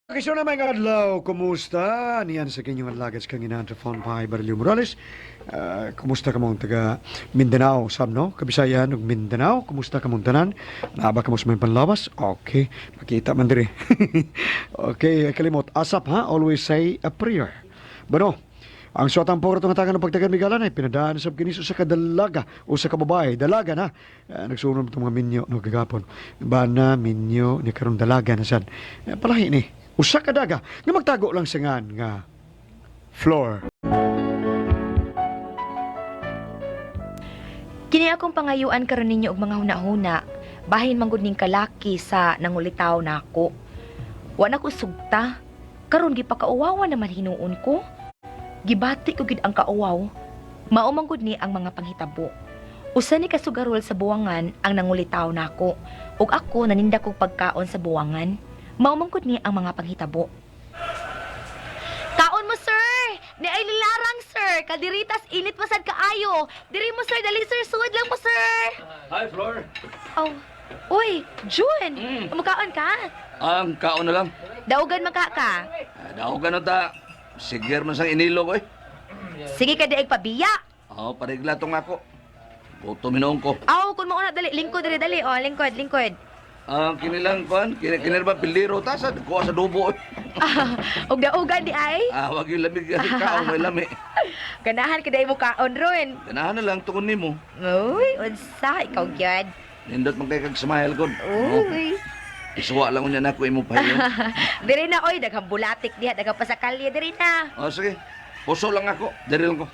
Kisyo na may adlaw, kumusta? Niyan sa kinyong alagad sa kanginahan sa Phone Pie, Barilio Morales. Kumusta ka mong taga Mindanao, sab no? Kabisayan ug Mindanao, kumusta ka mong tanan? Naa ba kamo sa may panlawas? Okay, makita man diri. Okay, kalimot, asap ha, always say a prayer. Bueno, ang suwatang poro itong hatagan ng pagtagan migalan ay pinadaan sa kinis sa kadalaga o sa kababae. Dalaga na. Nagsunod itong mga minyo no kagapon. Bana, minyo, ni karon dalaga na sad. Palahi ni. Usa ka daga nga magtago lang sa ngan nga floor. Kini akong pangayuan karon ninyo og mga hunahuna, bahin man gud ning kalaki sa nangulitaw nako. Wa na ko sugta. Karon gipakauwawa naman hinuon ko. Gibati ko gid ang kauwaw. Mao man gud ni ang mga panghitabo. Usa ni kasugarol sa buwangan ang nangulitaw nako ug ako naninda kog pagkaon sa buwangan. Mao man gud ni ang mga panghitabo. Kaon mo, sir! Ni ay lilarang, sir! Kadiritas init masad kaayo! Diri mo, sir! Dali, sir! Suod lang mo, sir! Hi, Flor. Oh, uy, June! Mukaon ka? Ang kaon na lang. Daugan man ka ka. Daog ka na ta. Siger man sang inilog, eh. Sige ka diag pabiya. Oh, parigla tong ako. Gutom hinuon ko. Aw, kun mauna dali, lingkod dali dali. Oh, lingkod, lingkod. Ang kinilang kuan, kini ba piliro ta sa kuha sa dubo, eh. Og daugan di ay. Wag yung lamig kaon may lami. Ganahan ka mo kaon ron. Ganahan na lang tungod nimo. Uy, unsa ikaw gyud. Nindot man kay kag smile gud. Oh, Uy. isuwa lang unya nako imo pahiyo. Diri na oy, daghang bulatik diha, daghang pasakalye diri na. Oh, sige. Puso lang ako. Diri lang ko.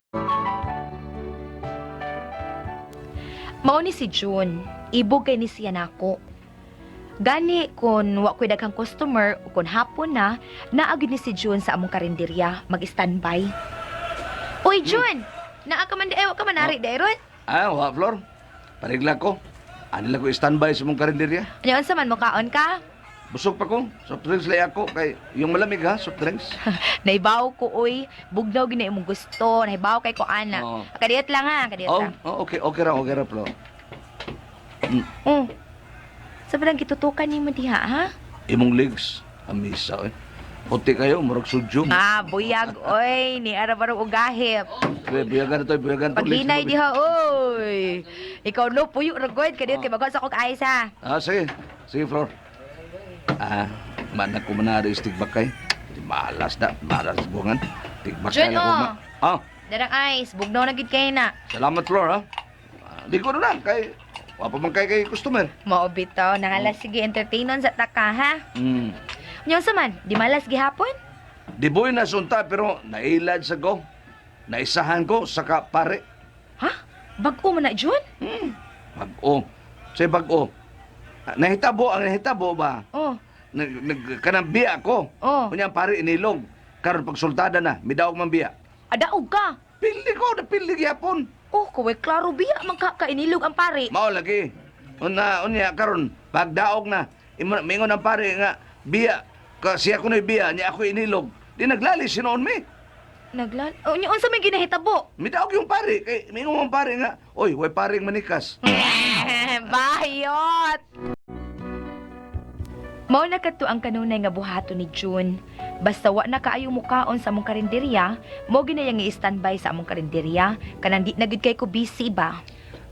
Mao ni si June, ibog kay ni siya nako. Gani kun wa ko'y daghang customer o kun hapon na, naa gyud ni si June sa among karinderya, mag-standby. Uy June, naa ka man di ay, wa ka man nari di ron. Wa Flor. Parigla ko. Ani lang ko standby sa mong karinderya. Nya unsa man mokaon ka? Busog pa ko. Soft drinks lay ako kay yung malamig ha, soft drinks. Naibaw ko oy, bugnaw gina imong gusto, naibaw kay ko ana. Oo. Kadiyot lang ha, kadiyot Oh, lang. oh, okay, okay ra, Flor. Oh. Sa ba gitutukan nimo diha ha? Imong legs, amisa eh. Puti kayo, murag sudyo. Ah, buyag oy, ni ara barong ugahip. Be, buyagan to, buyagan to. Legs Paghinay mo, be. diha oy. Ikaw no puyo ra gud kadiyot kay bago sa kog ayos ha. Sige. Sige, Flor. Mana ko manari istig bakay. Di malas na, malas buwangan. Tigbakay Jun, na ko. oh. Ah, Darang ice, bugnaw na gid kay na. Salamat, Flor, ha. Di ko na lang, kay wa pa man kay customer. Mao bitaw, nahala sige entertainon sa taka ha. Nya unsa man, di malas gihapon? Di boy na sunta, pero nailad sa ko. Naisahan ko, saka pare. Ha? Bag-o man na Jun? Bag-o. Say bag-o. Nahitabo, ang nahitabo ba? Oh, Nag, nag, kanang biya ko. Oh. Unya pare inilog. Karon pagsultada na, midaog man biya. Adaog ka. Pili ko, napili gyapon. Oh, kuway klaro biya man ka kainilog ang pare. Mao lagi. Una unya karon pagdaog na imo mingon ang pare nga biya ka siya kunoy biya nya ako inilog. Di naglali sinuon mi. Naglal. Oh, nya unsa may ginahitabo? Midaog yung pare kay mingon ang pare nga, oy, way paring manikas. Bayot! Mao na kadto ang kanunay nga buhaton ni June. Basta wa na kaayo mukaon sa among karinderya, mo ginayang i-standby sa among karinderya kanang di na gid kay ko busy ba.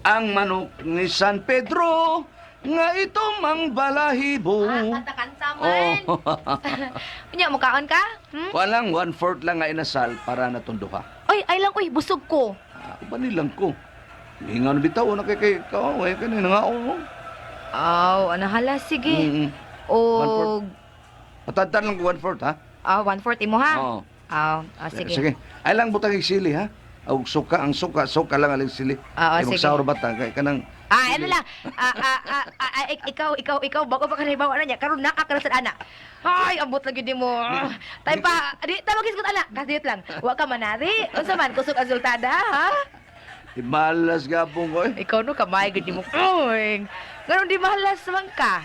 Ang manok ni San Pedro nga ito mang balahibo. Kanta-kanta man. Oh. Unya mukaon ka? Hmm? Kuan lang, 1/4 lang nga inasal para natundo ka. Oy, ay lang oy, busog ko. Uban nilang ko. Mingon bitaw na kay kay ka, way kani nga o. Aw, ana hala sige. One-fourth. Og Patadtan lang ko 1/4 ha. 1/4 imo ha. Oo. Aw, sige. Sige. Ay lang butang og sili ha. Og suka ang suka, suka lang aling sili. Oo, Kay sige. magsawr bata kay kanang Ano lang. Ikaw, bago pa ka nahibawa na niya, karon naa ka na sa ana. Ay, ambot lagi di mo. Tay pa, di, tawag isgot ana. Kasiyot lang. Wa ka manari. Unsa man, kusog ang sultada, ha? Himalas gapon ko eh. Ikaw no, kamay gud di mo. Uy, ngayon di mahalas man ka.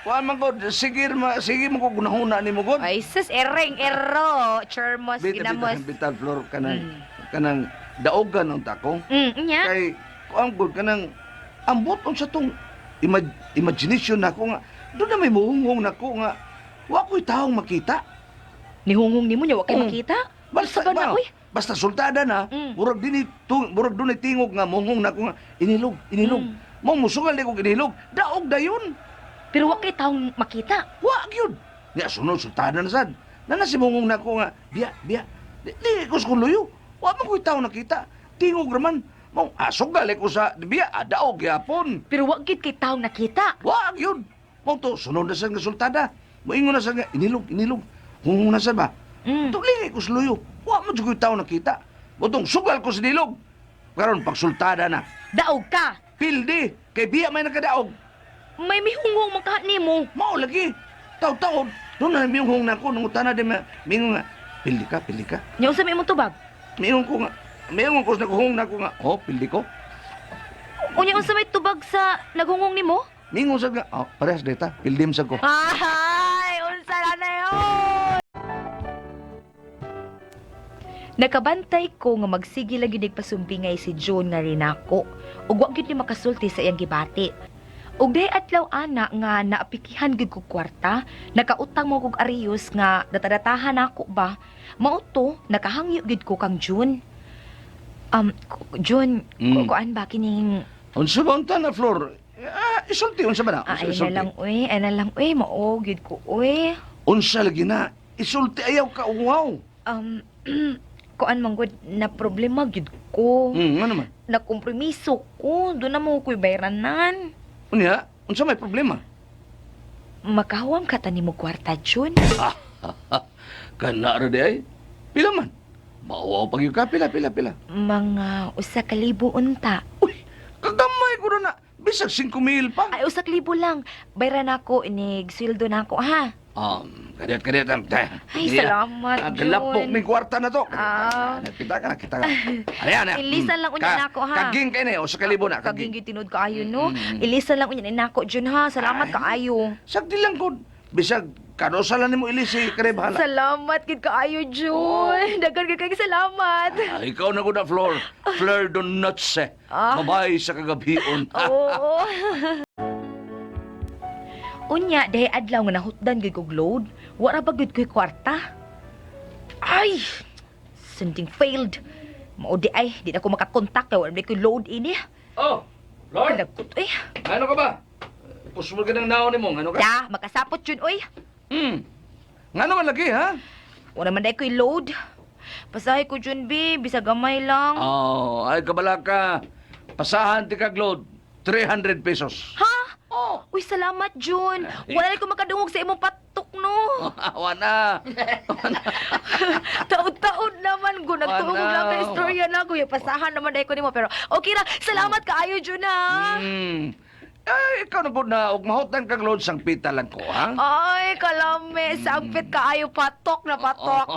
Kuan man ko sige ma sige mo ko gunahuna nimo god. Ay, sus, ereng, ero, charmos, Bita bita ginamos. bita Flor kanang kanang daogan ang tako. Nya. Kay kuan gud kanang ambot unsa tong imagination nako nga doon na may muhunghong nako nga wa ko'y taong makita. Nihunghong nimo nya wa kay Mm. makita. Basta Basta ba na, ba, uy? basta sultada na, murag dinhi murag dunay tingog nga monghong na ko nga inilog, inilog. Mao musugal di ko inilog, daog dayon. Pero wa kay taong makita. Wa gyud. Nya sunod sultada na sad. Nana si monghong na ko nga biya, biya. Di, di ko sa kong luyo. Wa man ko'y tao nakita. Tingog raman. Mao asugal ko sa biya, ah, daog gyapon. Pero wa gid kay taong nakita. Wa gyud. Mao to sunod na sad nga sultada. Moingon na sad nga inilog, inilog. Hunghong na sad ba? Tulingi ko sa luyo. Wa man jud ko'y tao nakita. Butong sugal ko sa nilog. Karon pagsultada na. Daog ka. Pildi kay biya may nakadaog. May mihunghong man ka nimo. Mao lagi. Taw-taon. Doon na miyong na ko nangutana di ma mingon nga pildi ka, pildi ka. Nya unsa may imong tubag? Mingon ko nga mingon ko sa naghung na ko nga, oh, pildi ko. Unya unsa may tubag sa naghunghong nimo? Mingon sad nga, oh, parehas data, pildi sad ko. Ay, unsa na na yun? Nakabantay ko nga magsige lang gyud pasumbingay si June nga rinako ug wa gyud ni makasulti sa iyang gibati. Ug day adlaw ana nga naapikihan gyud ko kwarta, nakautang mo kog ariyos nga datadatahan nako ba. Mao to nakahangyo gyud ko kang June. June, kuan ba kining Unsa ba unta na Flor? Ah, isulti unsa ba na? Ah, Unsa ay na isulti? lang uy, ay na lang uy, mao gyud ko uy. Unsa lagi na? Isulti ayaw ka uwaw. Kuan man gud na problema gyud ko. Ano man? Nakompromiso ko, doon na mo ko'y bayranan. Unya, unsa may problema? Makahawam ka tani mo kwarta, Jun. Kana ra di ay. Pila man? Mauwaw pag ka, pila, pila, pila. Mga 1,000 unta. Uy, kagamay ko na na. Bisag 5,000 pa. Ay, 1,000 lang. Bayran ako, inig, sweldo na ako, ha? Kadiyot, kadiyot. Ay, salamat, Ang galapok Jun. ni kwarta na to. Ah. Kita ka na, kita ka. Ayan, ayan. Ilisan lang unya nako, ha? Kaging kay ni, 1,000 na. Kaging gyud tinud kaayo, no? Mm. Ilisan lang unya ni nako, Jun, ha? Salamat Ay. kaayo. Sagdi lang ko. Bisag, kanusa lang nimo ilisi, kare bahala. Salamat gid kaayo, Jun. Daghan gid kaayo salamat. Ah, ikaw na ko na, Flor. Fleur de Noche. Ah. Babay sa kagabion. Oo. Unya, dahil adlaw nga nahutdan gyud kog load, wara ba gyud ko'y kwarta? Ay! Sending failed. Mao di ay, di na ko makakontak kay wala ba ko'y load ini. Oh, Lord, Lagkot oy. ano ka ba? Pusmol ka ng naon nimo, ano ka? Da, makasapot yun oy. Ngano man lagi, ha? Wala man dahil ko'y load. Pasahe ko dyan, bi. Bisag gamay lang. Oh, ay kabala ka. Pasahan ti kag load, 300 pesos. Ha? Oh, Uy, salamat, Jun. Wala na ko makadungog sa imong patok, no. wala. Taod-taod naman ko. Nagtuong Wala. lang kay istorya na ko. Pasahan naman dahil ko nimo. Pero okay ra. Salamat kaayo, Jun, ha. Ay, ikaw na po na, og mahutan kag load sang pita lang ko, ha? Ay, kalame. Sangpit kaayo. Patok na patok.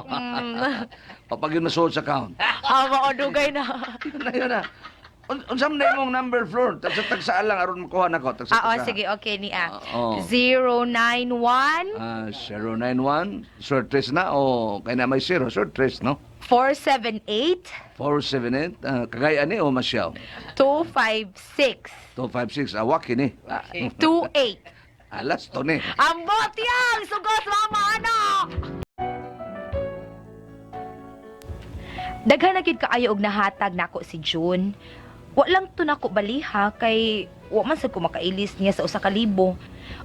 Papag yun nasuod sa account. Ama o dugay na. Yun na, yun na. Unsam na imong number, Flor? Tagsa tagsaan lang aron makuha nako. Tagsa Ah, oh, tagsa. sige. Okay ni ah. Ah, oo. 091 Ah, 091, sir tres na o kay na may zero, sir tres, no? 478 478, kagaya ni o masyaw? 256 256, awaki ni. 28. Alas to ni. Ambot yang! Sugos mama ano! Daghan na gid kaayo og nahatag nako si June. Wa lang to nako baliha kay wa man sad ko makailis niya sa 1,000.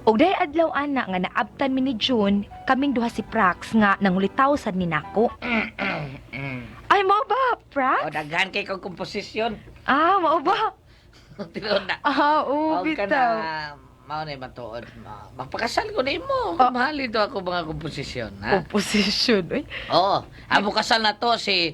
Og dahil adlaw ana nga naabtan mi ni June, kaming duha si Prax nga nangulitaw sad ni nako. Ay mao ba, Prax? O, daghan kay kong komposisyon. Ah, mao ba? Tinuod na. Ah, oo, Huwag ka bitaw. na, mao na matuod. Magpakasal ko na imo. Oh. Mahalin to ako mga komposisyon, ha? Composition, oy. Oo. Ang bukasal na to si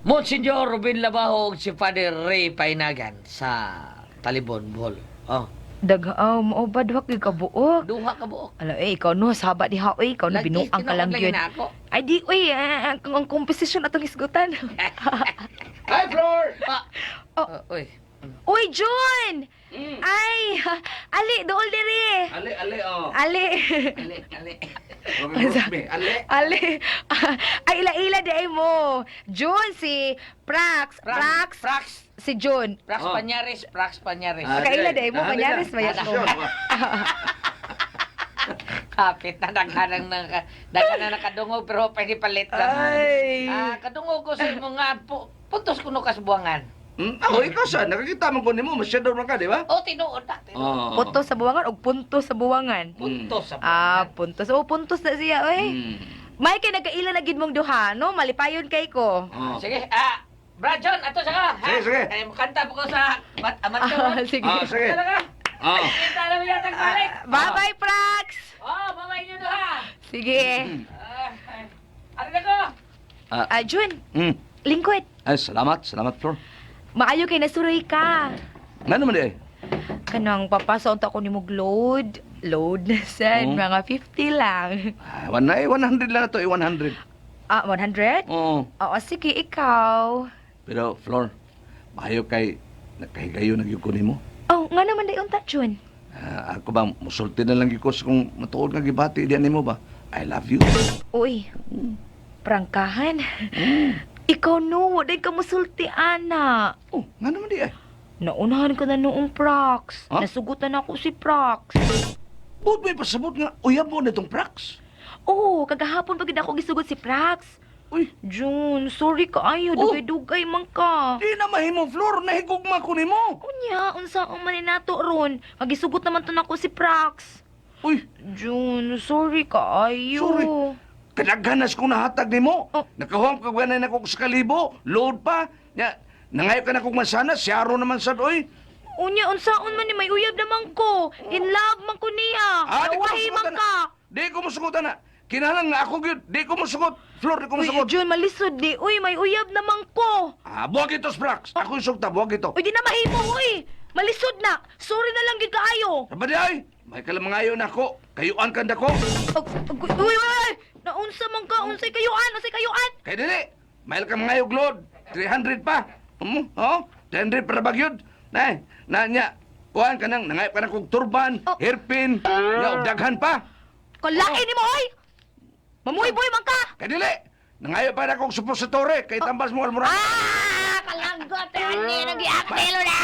Monsignor Ruben Labajo ug si Father Ray Painagan sa Talibon, Bohol. Oh, Daghaw, mao ba duha gyud ka buok? duha ka buok. Ala, eh, ikaw no, saba diha, oy, ikaw no, Lagi, binuang ka lang tinuod yun. na ako. Ay, di, uy, ang composition atong isgutan. Hi, Flor! Ah. Oh. Oh, uy. Uy, June! Ay, ali, dool diri. Ale, ale, oh. Ali. Ali, ali. Huwag kang group me. Ale. Ali. Ay, ila-ila di ay mo. June, si Prax. Prax. Prax. Si June. Prax Oh. Panyaris, Prax Panyaris. Ah, Kaila di, di mo, ah, Panyaris di ba na. yan? Desisyon, oh. Hapit na daghan ang daghan na nakadungog pero pwede palit lang. Ay. Ah, kadungog ko sa imong nga puntos kuno ka sa buwangan. Ako, ikaw sa, nakakita man ko nimo, masyado man ka, di ba? O tinuod na, tinuod. Oo. Puntos sa buwangan og puntos sa buwangan. Puntos sa Ah, buwangan. puntos. Oh, puntos na siya, oy. May kay nagkaila na gid mong duha, no? Malipayon kay ko. Oo. Sige, Brad John, ato sa ka. Ha? Sige, sige. Kaya mukanta po ko sa bat amateur. Ah, sige. Ah, sige. Talaga. Ah. Kita na mo yatang balik. Bye-bye, Prax! Oh, bye-bye nyo duha. Sige. Ah, ay. Ano na ko? Ah, Jun, lingkod. Ay, salamat, salamat, Flor. Maayo kay nasuroy ka. Nga naman di ay. Kanang papasa unta ko nimo og load. Load na sad, Oo. mga 50 lang. Ah, 100 lang na to, eh, 100. Ah, 100? Oo. Oo, sige, ikaw. Pero, Flor, maayo kay nakahigayo na gyud ko nimo. Oh, nga naman day unta, Jun. Ah, ako ba, musulti na lang gyud ko sa kung matuod nga gibati diyan nimo ba? I love you. Uy, prangkahan. Ikaw no, wa day ka musulti, ana. Oh, nga naman di ay. Naunahan ka na noong Prax. Ha? Nasugutan ako si Prax. Buot may pasabot nga, uyab mo na itong prax. Oo, kagahapon pa gid ako gisugot si Prax. Uy, Jun, sorry kaayo, Oh. dugay-dugay man ka. di na mahimo, Flor, nahigugma ko nimo. Unya, unsa ang man nato ron? Magisugot naman to nako si Prax. Uy, Jun, sorry kaayo. Sorry. Kadaghanas kong nahatag nimo. Oh. Nakahuam ka na ako sa kalibo, load pa. Nya, nangayo ka na kong masana, siyaro naman sad oy. Unya, unsaon man ni may uyab naman ko. In love man ko niya. Ah, di ko Nawahi man musugot, ka. Di ko musugot na. Kinahanglan nga ako gyud, di ko musugot. Flor, di ko Uy, musugot. Jun, malisod di. Uy, may uyab naman ko. Ah, buwag ito, Sprax. Ako yung sugta, buwag ito. Uy, di na mahimo, uy. Malisod na. Sorry na lang gid kaayo. Sabadi ay, may kalamangayo na ako. Kayuan kanda ko. Uy, uy, uy. Naunsa man ka, unsay kayuan, unsay kayuan. Kay dili, may kalamangayo load. 300 pa. Oh, 300 para bagyod. Nay, na nya. Kuan ka nang nangayop ka na kog turban, Oh. hairpin, nya og daghan pa. Kalain nimo, oy. Mamuhi-buhi man ka. Kay dili, nangayo pa na kog suppository kay tambas mo almoran. Ah, kalanggot ani nagiaktelo na.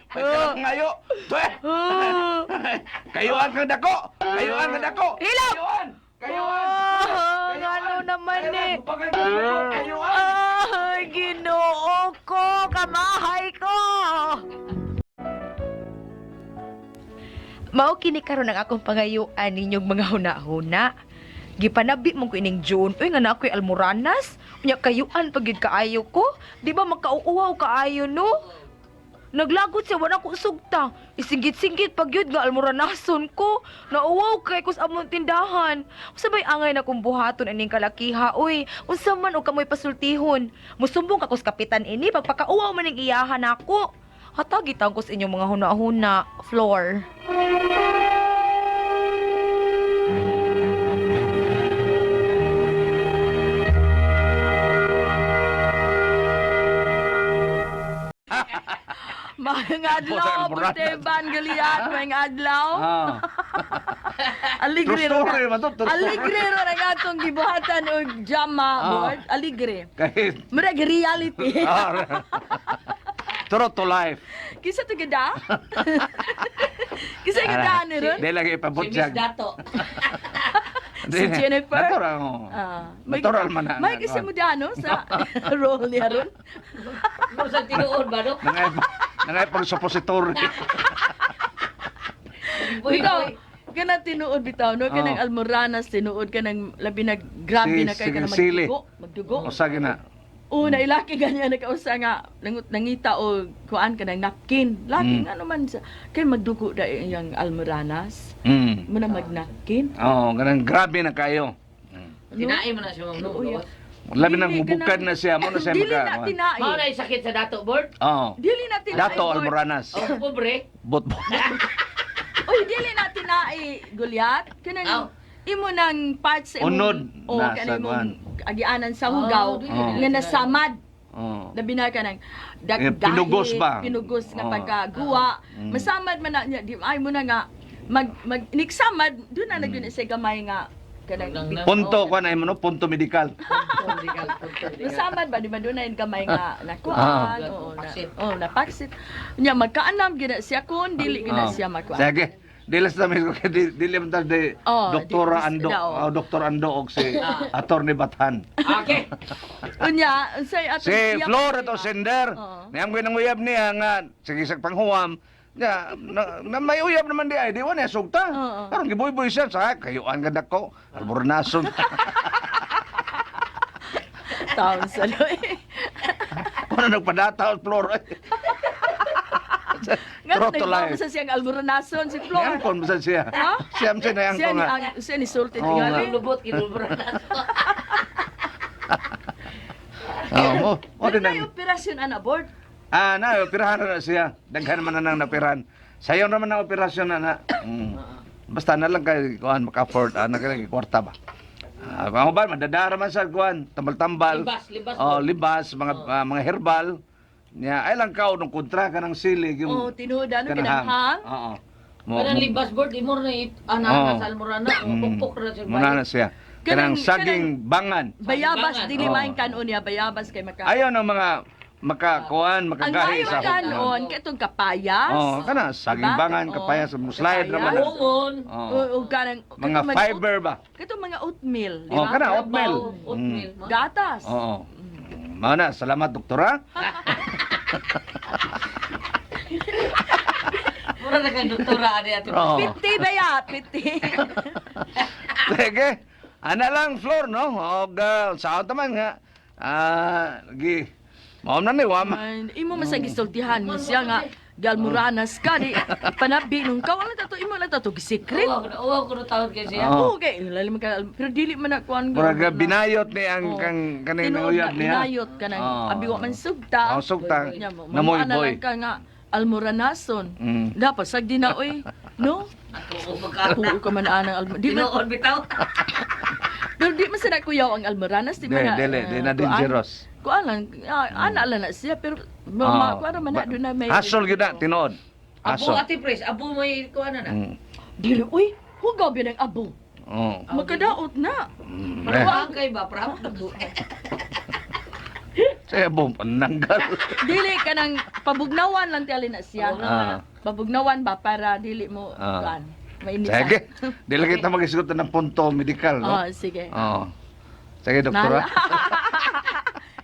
May kalamangayo. Tuwe. Kayuan kang dako. Kayuan kang dako. Hilom! Kayuan. Kayuan. Ah, ngano naman eh. Kayuan. Ay, Ginoo ko, kamahay ko. Mao kini karon ang akong pangayuan ninyong mga huna-huna. Gipanabi mo ko ining June. Uy, nga na ako'y almoranas. Unya kayuan pag gyud kaayo ko. Di ba makauuhaw kaayo no? Naglagot siya, wala ko sugta. Isinggit-singgit pag yun nga almoranason ko. Nauwaw kay kus among tindahan. Usa bay angay na kong buhaton ining kalakiha, uy. Unsa man og kamoy pasultihon. Musumbong ka kus kapitan ini pagpakauwaw man ning iyahan nako. Hatagi taon ko sa inyong mga huna-huna, Floor. Maayong adlaw, Bosa, Esteban Galiat, maayong adlaw. Ah. Aligre True story man to, true story. Aligre ra na atong gibuhatan og drama Ah. board. Aligre. Kahit Murag reality. Ah, True to life. Kisa to gida? Kisa gida ni ron? Di lagi Si Miss ipabutyag. Dato. Si Jennifer? Natural. oh. Ah, Natural man na. May kasi mo dano sa role niya ron. Mo sa tinuod ba no? Nangay nangay pag suppository. Buhi Bitaw, kana tinuod bitaw no kanang Oh. Almoranas tinuod kanang labi na grabe Si- na kay kanang sili. magdugo, magdugo. Usa gina. Oo, na ilaki ganyan nakausa nga nangut nangita o kuan ka ng napkin. Laki nga naman sa kay magdugo da iyang Almoranas. Mo na magnapkin. Oh, ganang grabe na kayo. Tinae mo na siya ma'am no. Oo, yeah. Labi nang Dili ka mubukad na siya mo na siya Dili maka. na tinai. Mao na sakit sa Dato board. Oh. Dili na tinai. Dato Lord. Almoranas. Oh, pobre. Bot. Uy, dili na tinai Goliath. Aw. Kanang imo nang parts sa imong Unod o na kanang sa imong kuan. agianan sa hugaw Oh, dili na nga tinai. nasamad. Oh. Labi na ka ng Eh, pinugos ba? Pinugos nga Oh. pagkaguwa. Masamad man na niya, di ay mo na nga mag mag niksamad doon na nagyun sa gamay nga kanang Nang- nang- Punto kuan ay mo no, punto medical. Masamad ba di ba doon na yung gamay nga nakuan Ah. oo na Paksit. oh napaksit. Nya magkaanam gina siya kun dili gina Oh. siya makuan. Sige. Dili sa tamis ko kay dili man ta di Oh, Doktora Ando, daw. oh, Doktor Ando og si Attorney Bathan. Okay. Unya, unsay atong Si iya- Flor ato sender. Oo. Niyang ko nang uyab niya nga sige sa panghuwam. Ya, na may uyab naman di ay di wa niya sugta. Oo. Karon giboy-boy siya sa kayuan ganda ko. Albornason. Taon sa loy. Kuno nagpadata og Flor. Nga True to nagbawa life. sa siyang alboranason si Flor. Niyang kon bisan siya. Ha? Siya siya niyang Siya ko ni nga. ang siya ni sulti Oo nga. tingali. Lubot kinulbra na to. Oo, mo. Mo Pero din may ang operasyon ana board. Ah, na, operahan na siya. Daghan man na nang napirahan. Sayo naman ang operasyon na na. Basta na lang kay kuan maka-afford ana kay kwarta ba. Ah, mga ba madadara man sa kuan, tambal-tambal. Libas, libas. Oh, libas, mga mga herbal. Nya ay lang kao nung kontra ka ng silig yung Oh, tinuod ano kanang kinahang. Oo. Mo, Kanang libas board imo na ana Oo. sa almorana, pukpok ra siya. Muna na siya. Kanang Kanang- saging bangan. Bayabas Bangan. dili Oo. maayong kanon niya, bayabas kay maka. Ayaw ng mga makakuan, Ang makagahi maayong sa kanon katong kapayas. Oh, kana saging Diba? bangan, Oo. kapayas, muslide naman. na. Bungon. Oo. O, o kanang Mga katong fiber ba? Katong mga oatmeal, di Oh, ba? kana oatmeal. Oatmeal. Gatas. Oo. Mana, salamat doktora. Mura na kang doktora ani ate. Oo. Piti ba ya? Piti. Sige. Ana lang Flor no. Og sa taman nga. Ah, gi. Mao na ni wam. Ay, imo man sa gisultihan mo siya nga galmuranas ka di panabi nung ka wala tato imo lang tato gisikret. Uwa ko na tawag kay siya. Oo. Oo, kay lalim ka pero dili man na kuan Murag binayot ni ang Oo. kang kaning Tinuod uyab na, niya. Binayot ka nang Oo. abi wa man sugta. Oh, sugta. Nya mo, Namoy mamuha na boy. lang ka nga almuranason. Dapat sagdi na oy, no? Ako magka. Oo ka man anang almur. Di man, Tinuod bitaw. pero di man sa kuyaw ang almoranas, di Di, man na. dili, di na kuan. dangerous. Kuan lang, ana lang na siya pero Oo. ma kuan man na doon na may. Hasol gyud na tinuod. Abo Hasol. ate pres, abo may kuan na. Dili uy, hugaw ba ng abo? Oo. Magkadaot na. Eh, Para kay ba prab? Siya bom pananggal. Dili ka nang pabugnawan lang tiyali na siya. Ah. Pabugnawan ba para dili mo kuan. Mainitan. Sige. Dili kita magisgutan ng punto medikal no. Oh, sige. Oo. Sige doktora.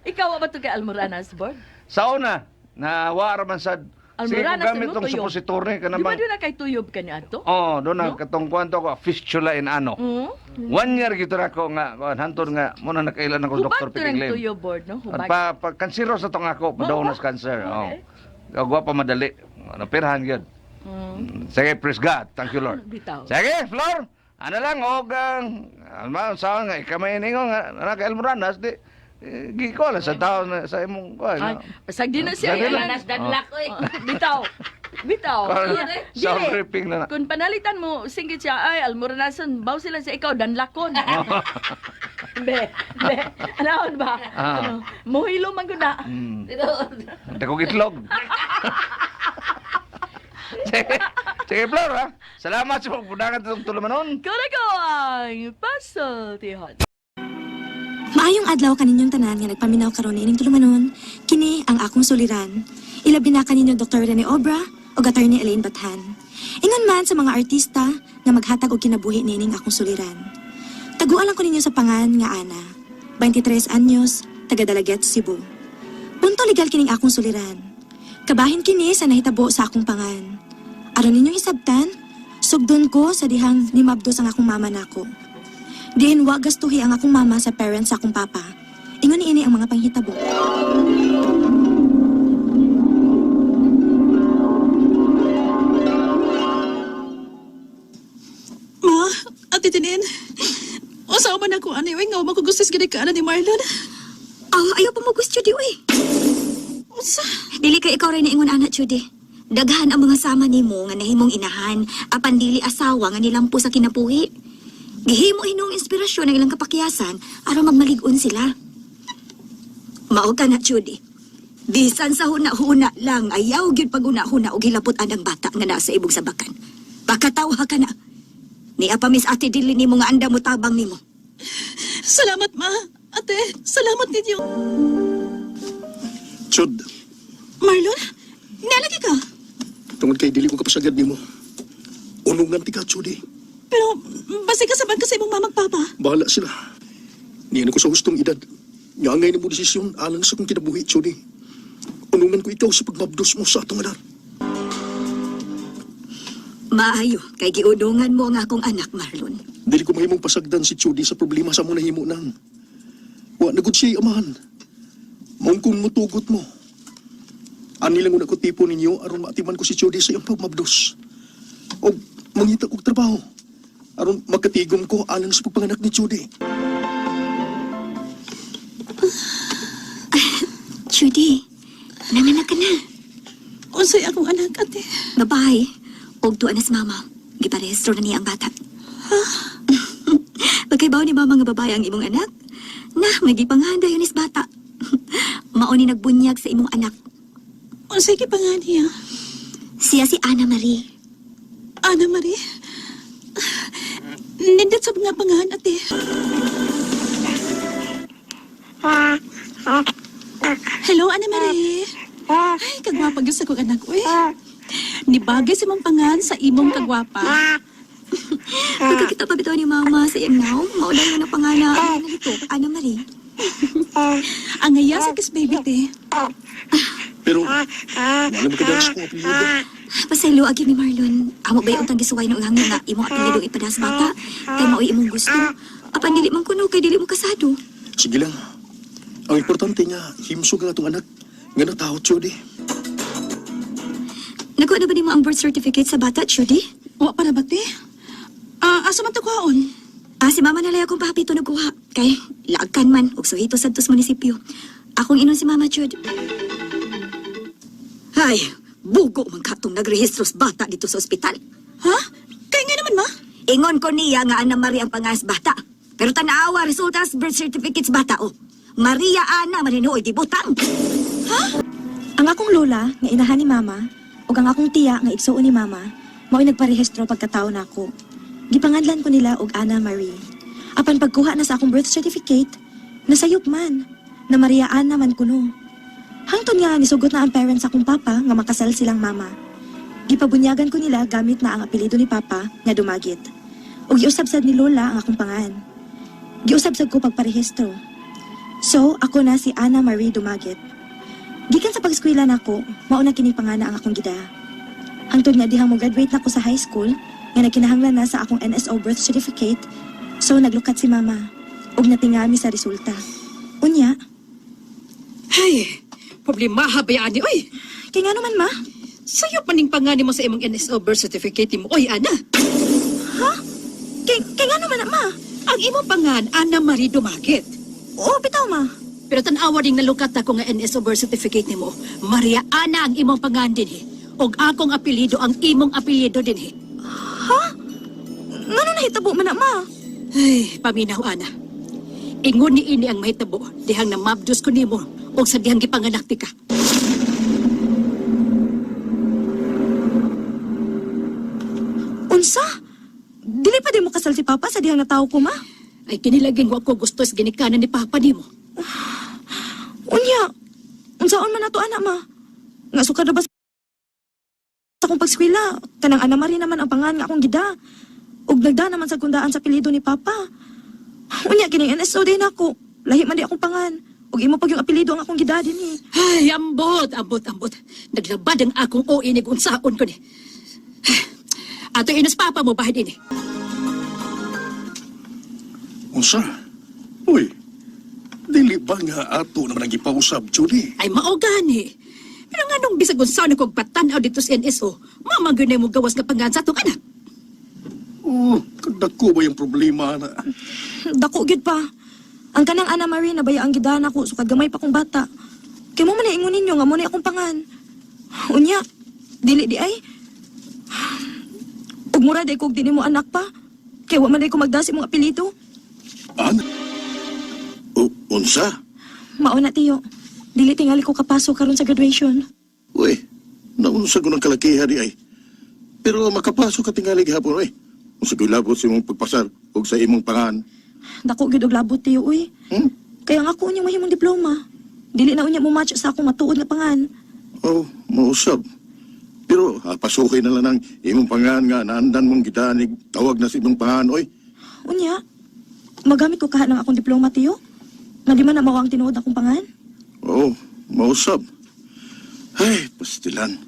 Ikaw wa ba to kay Almoranas board? Sa una, na wa man sad. Sige, kung Almoranas gamit mo tong tuyo. suppository ka Di ba naman. doon na kay tuyob ka ni ato? Oh, doon na katong kuanto ko fistula in ano. One year gito ra ko nga kuan hantod nga mo na nakailan ako Hubag Dr. to ng Pitiglim. tuyob board, no? At Hubag. pa, pa kansero sa tong ako, padaw na sa cancer. Oh. Okay. Gagwa pa madali. Napirhan gyud. Sige, praise God. Thank you Lord. Bitaw. Sige, Flor. Ano lang og ano sa nga ikamay ningo nga anak Elmoranas di eh, gi ko lang sa tao na sa imong kuan. Ay, pasag di na siya. Pasag di na. Almoranas danlak oy. Bitaw. Bitaw. Sound Dili. ripping na na. Kung panalitan mo, singgit siya, ay, almoranason, baw sila sa ikaw, danlakon. Be, be, anaon ba? Ah. Ano, muhilo man gud na. Tinuod. Dagog itlog. Sige, sige Flor ha. Salamat sa pagpunangan itong tulumanon. Kau ko ang pasultihan. Maayong adlaw kaninyong tanan nga nagpaminaw karon niining tulumanon, kini ang akong suliran. Ilabi na kaninyo Dr. Rene Obra ug Attorney Elaine Bathan. Ingon man sa mga artista nga maghatag og kinabuhi niining akong suliran. Taguan lang ko ninyo sa pangan nga Ana, 23 anyos, taga Dalaguete, Cebu. Punto legal kining akong suliran. Kabahin kini sa nahitabo sa akong pangan. Aron ninyong hisabtan, sugdon ko sa dihang nimabdos ang akong mama nako. Diin wa gastuhi ang akong mama sa parents sa akong papa. Ingon niini ang mga panghitabo. Ma, Ate Tinin, usaw man ako ani, uy, nga makugustis gid ka ana ni Marlon. Ah, ayaw pa mo gusto di uy. Unsa? Dili kay ikaw rin ingon ana Judy. Daghan ang mga sama nimo nga nahimong inahan apan dili asawa nga nilampo sa kinabuhi. Gihimo hinong inspirasyon ang ilang kapakyasan aron magmalig-on sila. Mao ka na Judy. Bisan sa huna-huna lang ayaw gyud paguna-huna og hilapot anang bata nga nasa ibog sa bakan. Pakatawha ka na. Niya pa miss Ate dili nimo nga anda mo tabang nimo. Salamat, ma. Ate, salamat ninyo. Chud, Marlon, nalagi ka. tungod kay dili ko kapasagad nimo. Unungan ti ka, Judy. Pero basi kasaban ka sa imong mamag papa. Bahala sila. Niyan ako sa hustong edad. Nga ngay na mo desisyon alang sa kong kinabuhi, Judy. Unungan ko ikaw sa pagmabdos mo sa atong anak. Maayo, kay giudungan mo ang akong anak, Marlon. Dili ko mahimong pasagdan si Judy sa problema sa mo nahimo nang. Wa na gud siya amahan. Maong kung mutugot mo. Ani lang una ko tipo ninyo aron maatiman ko si Judy sa iyang pagmabdos. O mangita kog trabaho. Aron makatigom ko alang sa pagpanganak ni Judy. Judy, nanganak ka na. Unsay akong anak, ate? Babae, og tuwa na si mama. Giparehistro na niya ang bata. Pagkaibaw ni mama nga babae ang imong anak, na, may gipanganda yun is bata. Mao ni nagbunyag sa imong anak. Unsay gipangan niya? Siya si Ana Marie. Ana Marie? Nindot sa mga pangahan, ate. Hello, Ana Marie. Ay, kagwapa gyud sa kong anak, uy. Nibagay sa imong pangan sa imong kagwapa. Pagkakita pa bitaw ni mama sa iyang naong, mao na yun ang pangana. Ang nalito, Ana Marie. Ang ngaya sa kiss baby, te. Pero wala makadala sa kong apelyido. Pasaylo agi ni Marlon. Amo ba yung gisuway ng hangin nga imong apelyido ipadas bata? Kay mao'y imong gusto. Apan dili man kuno kay dili mo kasado. Sige lang. Ang importante nga, himsog ang atong anak. Nga nataot, Judy. Nakuha na ba nimo ang birth certificate sa bata, Judy? Wa pa na ba, te? Ah, asa man to kuhaon? Ah, si mama nalay akong pahapito nagkuha. Kay, laagkan man, ug suhito sadto sa munisipyo. Akong inon si Mama Jud. Ay, bugo man katong nagrehistro sa bata dito sa ospital. Ha? Kay nga naman, ma? Ingon ko niya nga Ana Maria ang pangas bata. Pero tanawa resulta sa birth certificates bata oh. Maria Ana man hinuoy di butang. Ang akong lola nga inahan ni mama ug ang akong tiya nga igsuon ni mama mao'y nagparehistro pagkatao nako. Gipangadlan ko nila og Ana Marie. Apan pagkuha na sa akong birth certificate, nasayop man na Maria Ana man kuno. Hangtod nga nisugot na ang parents akong papa nga makasal silang mama. Gipabunyagan ko nila gamit na ang apelyido ni papa nga Dumagit. Ug giusab-sad ni lola ang akong pangan. Giusab-sad ko pagparehistro. So, ako na si Ana Marie Dumagit. Gikan sa pag-eskwela nako, mao na kini pangana ang akong gida. Hangtod nga dihang mo graduate nako sa high school, nga nagkinahanglan na sa akong NSO birth certificate, so naglukat si mama ug natingami sa resulta. Unya, Ay, problema ba ani oy? kay nga naman ma? Sayo pa ning pangani mo sa imong NSO birth certificate mo. Oy, Ana. Kay nga naman na, ma? Ang imong pangan, Ana Marie Dumagit. Oo, bitaw ma. Pero tan-awa ning nalukat ako nga NSO birth certificate nimo. Maria Ana ang imong pangan dinhi. Og akong apelyido ang imong apelyido dinhi. Ngano nahitabo man na ma? Ay, paminaw ana. Ingon ni ini ang mahitabo dihang namabdos ko nimo og sa dihang gipanganak ti ka. Unsa? Dili pa di mo kasal si papa sa dihang natawo ko ma? Ay kinilaging wa ko gusto sa ginikanan ni papa nimo. Unya, unsaon man nato ana ma? Nga sukad na ba sa akong pagskwela? Kanang Ana Marie naman ang pangan nga akong gida. Ug nagda naman sa kundaan sa apelyido ni Papa. Unya kining NSO din ako. Lahi man di akong pangan. Ug imo pag yung apelyido ang akong gida din eh. Ay, ambot, ambot, ambot. Naglabad ang akong o inig unsaon ko ni. Ato inos papa mo bahid ini. Unsa? Uy, dili ba nga ato naman ang gipausab, Judy? Ay mao gani. Pero nga nung bisag unsaon ko patan-aw dito sa NSO, mama gyud mo gawas nga pangan sa atong anak. Oh, kagdako ba yung problema na? Dako gyud pa. Ang kanang Ana Marie nabaya ang gida nako sukad gamay pa kong bata. Kay mo man na ingon ninyo nga mo na akong pangan. Unya, dili di ay. Ug mura day kog dili mo anak pa. Kay wa man day ko magdasi mong apelyido. An? O, unsa? Mao na tiyo. Dili tingali ko kapasok karon sa graduation. Uy, naunsa ko ng kalakihan di ay. Pero makapasok ka tingali gihapon, uy. Unsa ko'y labot sa imong pagpasar ug sa imong pangan. Dako gyud og labot tiyo uy. Hmm? Kaya nga ako unyang mahimong diploma. Dili na unya mo match sa akong matuod nga pangan. Oh, mausab. Pero pasukin na lang ang imong pangan nga naandan mong gidanig tawag na sa imong pangan, oy. Unya, magamit ko kaha ng akong diploma, tiyo. Nga di man na mao ang tinuod akong pangan. Oo, mausap. Ay, pastilan.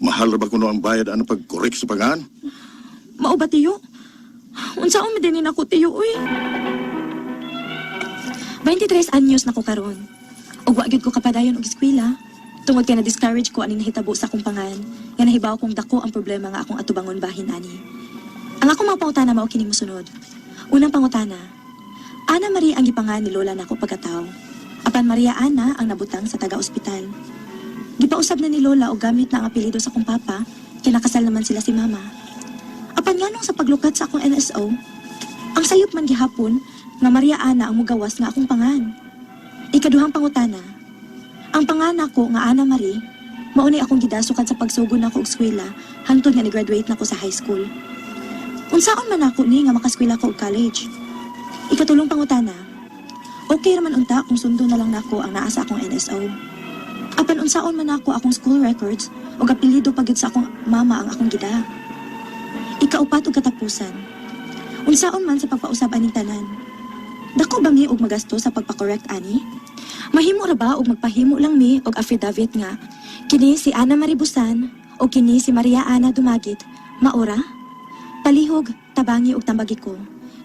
Mahal ra ba kuno ang bayad ano pag-correct sa pangan? Mao ba, tiyo? Unsaon man din ako, tiyo, uy. 23 anyos na ko karon. Ug wa gyud ko kapadayon og eskwela. Tungod kay na-discourage ko aning nahitabo sa akong pangan, nga nahibaw kong dako ang problema nga akong atubangon bahin ani. Ang akong mga pangutana mao kining mosunod. Unang pangutana, Ana Maria ang gipangan ni Lola nako pagkataw. Apan Maria Ana ang nabutang sa taga-ospital. Gipausab na ni Lola og gamit na ang apelyido sa akong papa, kinakasal naman sila si Mama. Apan nganong sa paglukat sa akong NSO, ang sayop man gihapon nga Maria Ana ang mugawas nga akong pangan. Ikaduhang pangutana, ang pangan nako nga Ana Marie, maunay akong gidasukan sa pagsugod nako og eskwela hangtod nga ni-graduate nako sa high school. Unsaon man ako ni nga makaskwela ko og college? Ikatulong pangutana, okay raman unta kung sundo na lang nako ang naa sa akong NSO. Apan unsaon man ako akong school records og apelyido pa gyud sa akong mama ang akong gida. Ikaupat ug katapusan. Unsaon man sa pagpausab aning tanan? Dako ba mi og magasto sa pagpa-correct ani? Mahimo ra ba og magpahimo lang mi og affidavit nga kini si Ana Maribusan o kini si Maria Ana Dumagit, maora? Palihog, tabangi og tambagi ko.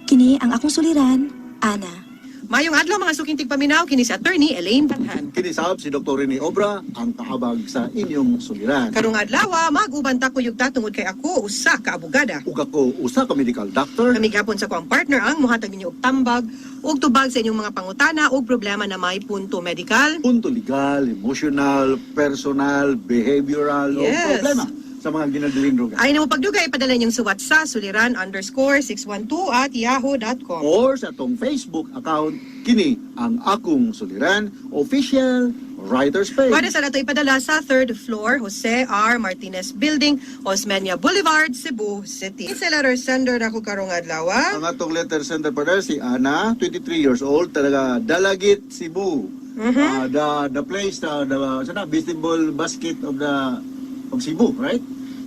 Kini ang akong suliran, Ana. Mayong adlaw mga suking tigpaminaw kini si Attorney Elaine Bathan. Kinisab si Dr. Rene Obra ang kahabag sa inyong suliran. Karong adlaw mag-uban ta kuyog ta tungod kay ako usa ka abogada. Ug ako usa ka medical doctor. Kami gapon sa kuang partner ang mohatag ninyo og tambag ug tubag sa inyong mga pangutana ug problema na may punto medical. Punto legal, emotional, personal, behavioral o problema sa mga ginadaling droga. Ay na mo pagdugay padala inyong suwat sa suliran_612@yahoo.com. Or sa atong Facebook account, kini ang akong suliran official writer's page. Pwede sa nato ipadala sa third floor, Jose R. Martinez Building, Osmeña Boulevard, Cebu City. Sa letter sender na ko karong adlaw. Ah. Ang atong letter sender partner si Ana, 23 years old, talaga Dalagit, Cebu. The place, the sana vegetable basket of the of Cebu, right?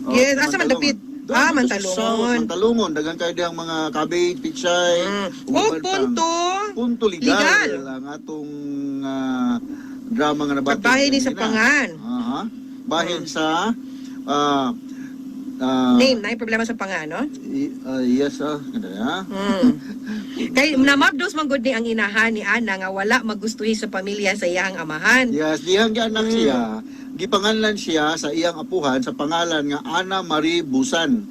Oh, Yes, asa man Mantalongon. dapit? Doon, Ah, sa Mantalongon. South, Mantalongon, daghan kayo diyang mga cabbage, pichay, O ug uban pang- punto punto legal, legal. Ang atong drama nga nabati. Pagbahin ni sa kanina. pangan. Aha. Bahin sa Name, na problema sa pangan, no? Yes, ganda na. Kay namabdos man gud ni ang inahan ni Ana nga wala magustuhi sa pamilya sa iyang amahan. Yes, dihang gianak siya, gipanganlan siya sa iyang apuhan sa pangalan nga Ana Marie Busan.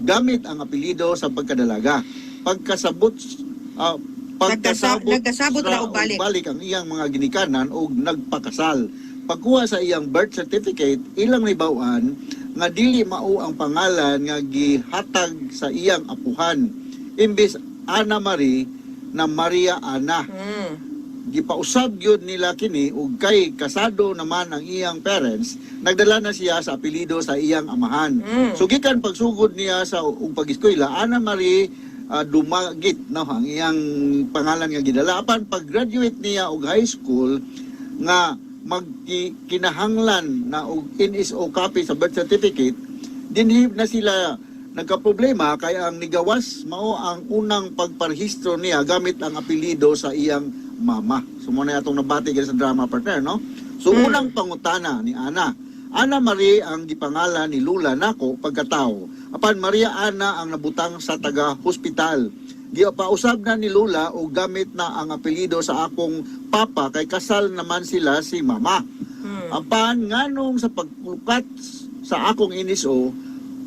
Gamit ang apelyido sa pagkadalaga. Pagkasabot pagkasabot Nagkasabot ra og balik. balik ang iyang mga ginikanan og nagpakasal. Pagkuha sa iyang birth certificate, ilang nibaw-an nga dili mao ang pangalan nga gihatag sa iyang apuhan. Imbes Ana Marie na Maria Ana. Gipausab gyud nila kini ug kay kasado naman ang iyang parents, nagdala na siya sa apelyido sa iyang amahan. So gikan pagsugod niya sa ug pag-eskwela, Ana Marie Dumagit no ang iyang pangalan nga gidala. Apan pag-graduate niya og high school nga magkinahanglan na og NSO copy sa birth certificate, dinhi na sila nagkaproblema kay ang nigawas mao ang unang pagparehistro niya gamit ang apelyido sa iyang mama. So mo na atong nabati sa drama partner, no? So unang pangutana ni Ana. Ana Marie ang gipangalan ni Lula nako pagkatao. Apan Maria Ana ang nabutang sa taga hospital. Gipausab na ni Lula og gamit na ang apelyido sa akong papa kay kasal naman sila si mama. Apan nganong sa paglukat sa akong NSO,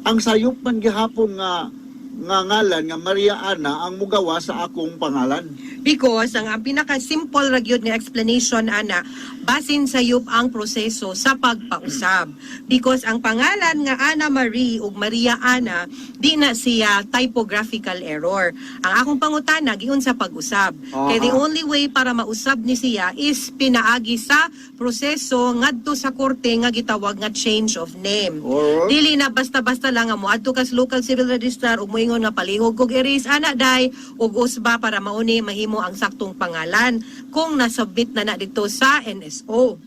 ang sayop man gihapon nga nga ngalan nga Maria Ana ang mugawa sa akong pangalan. Because ang pinaka-simple ra gyud nga explanation ana, basin sayop ang proseso sa pagpausab. Because ang pangalan nga Ana Marie ug Maria Ana di na siya typographical error. Ang akong pangutana giun sa pag-usab. Kay the only way para mausab ni siya is pinaagi sa proseso ngadto sa korte nga gitawag nga change of name. Dili na basta-basta lang nga moadto ka sa local civil registrar ug moingon nga palihog kog erase ana day ug usba para mauni mahimo ang saktong pangalan kung nasubmit na na dito sa NSO.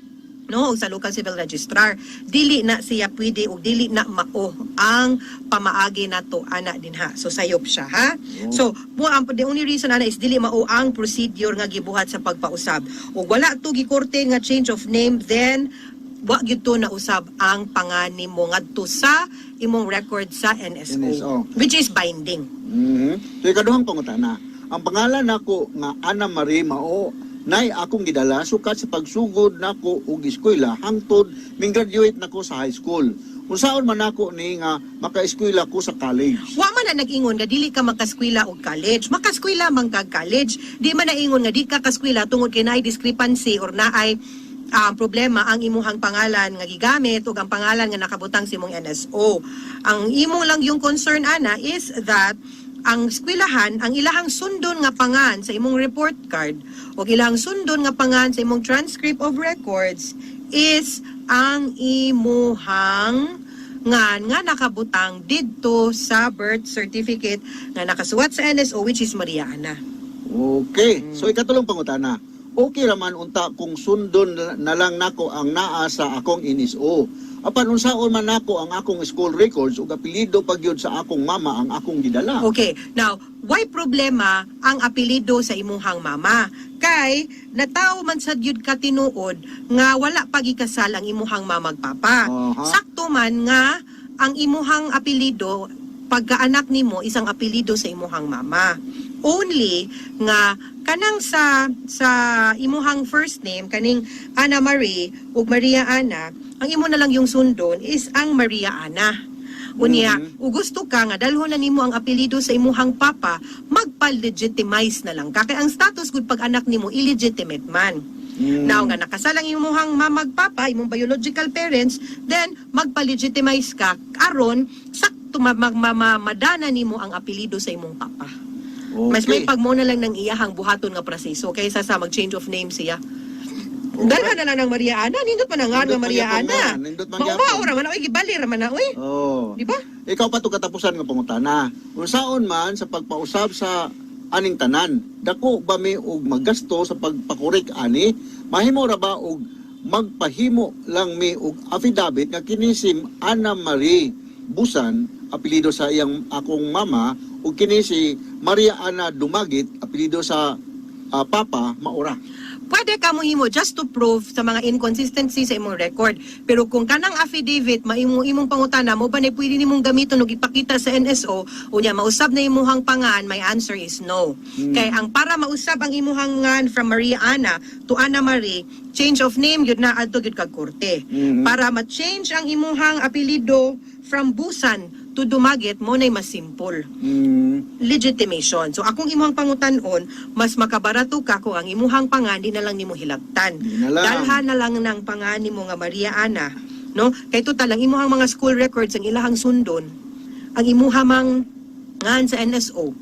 no, og sa local civil registrar. Dili na siya pwede og dili na mao ang pamaagi nato ana dinha. So sayop siya, ha. So mo ang the only reason ana is dili mao ang procedure nga gibuhat sa pagpausab. Ug wala to gikorte nga change of name, then wa gyud to na usab ang pangalan mo ngadto sa imong record sa NSO, NSO. Which is binding. So ikaduhang pangutana, ang pangalan nako nga Ana Marie mao nay akong gidala sukat sa pagsugod nako og eskwela hangtod ming graduate nako sa high school. Unsaon man nako ni nga makaeskwela ko sa college? Wa man na nag-ingon nga dili ka makaskwela og college. Makaskwela man kag college. Di man naingon nga di ka kaskwela tungod kay naay discrepancy or naay problema ang imuhang pangalan nga gigamit ug ang pangalan nga nakabutang sa imong NSO. Ang imong lang yung concern ana is that ang eskwelahan, ang ilahang sundon nga pangan sa imong report card o ilahang sundon nga pangan sa imong transcript of records is ang imuhang ngan nga nakabutang didto sa birth certificate nga nakasuwat sa NSO, which is Maria Ana. Okay. So ikatulong pangutana. Okay raman unta kung sundon na lang nako ang naa sa akong NSO. Apan unsaon man nako ang akong school records ug apelyido pa gyud sa akong mama ang akong gidala? Okay, now, why problema ang apelyido sa imuhang mama? Kay, natawo man sad yun ka tinuod nga wala pagikasal ang imuhang mama ug papa. Sakto man nga ang imuhang apelyido pagkaanak nimo isang apelyido sa imuhang mama. Only nga kanang sa imuhang first name, kaning Ana Marie ug Maria Ana, ang imo na lang yung sundon is ang Maria Ana. Unya, ug gusto ka nga dalhon na nimo ang apelyido sa imuhang papa, magpa-legitimize na lang ka. Kay ang status gud pag anak nimo illegitimate man. Now nga nakasal ang imuhang mama ug papa, imong biological parents, then magpa-legitimize ka aron sakto madana nimo ang apelyido sa imong papa. Mas may pag mo na lang ng iyahang buhaton nga proseso kaysa sa mag-change of name siya. Dalhan na lang ng Maria Ana, nindot man ang nga Nindot man Maria gyapon Ana. nga, nindot man Mao gyapon. ra man oy, gibali ra man na oy. Oh. Di ba? Ikaw pa to katapusan nga pangutana. Unsaon man sa pagpausab sa aning tanan? Dako ba mi og maggasto sa pagpakorek ani? Mahimo ra ba og magpahimo lang mi og affidavit nga kini si Ana Marie Busan, apelyido sa iyang akong mama, ug kini si Maria Ana Dumagit, apelyido sa papa, maura? Pwede ka mohimo just to prove sa mga inconsistency sa imong record. Pero kung kanang affidavit maimo imong pangutana mo ba na pwede nimong gamiton og ipakita sa NSO unya mausab na imuhang pangan, my answer is no. Kay ang para mausab ang imuhang ngan from Maria Ana to Ana Marie, change of name gyud na, adto gyud kag korte. Para ma-change ang imuhang apelyido from Busan to Dumaguete, mo nay mas simple. Legitimation. So akong imuhang pangutan-on, mas makabarato ka kung ang imuhang pangan di na lang nimo hilabtan. na lang. Dalhan na lang ng pangan nimo nga Maria Ana, no? Kay total ang imuhang mga school records ang ilahang sundon, ang imuha mang ngan sa NSO.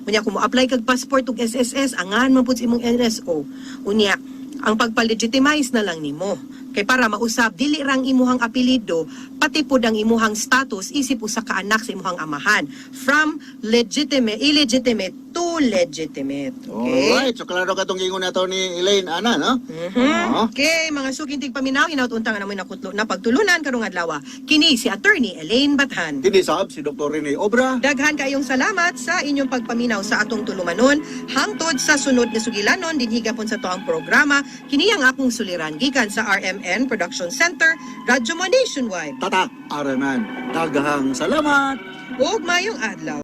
Unya kung mo-apply kag passport ug SSS, ang ngan man pud sa imong NSO. Unya ang pagpa-legitimize na lang nimo. Kay para mausab dili rang imuhang apelyido, pati pud ang imuhang status isip usa ka anak sa imuhang amahan from legitimate illegitimate to legitimate. Okay? Alright, so klaro katong giingon nato ni Elaine Ana, no? Okay, mga suking tigpaminaw, hinaut unta nga namoy nakutlo na pagtulunan karong adlaw. Kini si Attorney Elaine Bathan. Kini sab si Dr. Rene Obra. Daghan kayong salamat sa inyong pagpaminaw sa atong tulumanon. Hangtod sa sunod nga sugilanon dinhi gapon sa toang programa, kini ang akong suliran gikan sa RMN Production Center, Radyo Mo Nationwide. Tatak RMN. Daghang salamat. Ug maayong adlaw.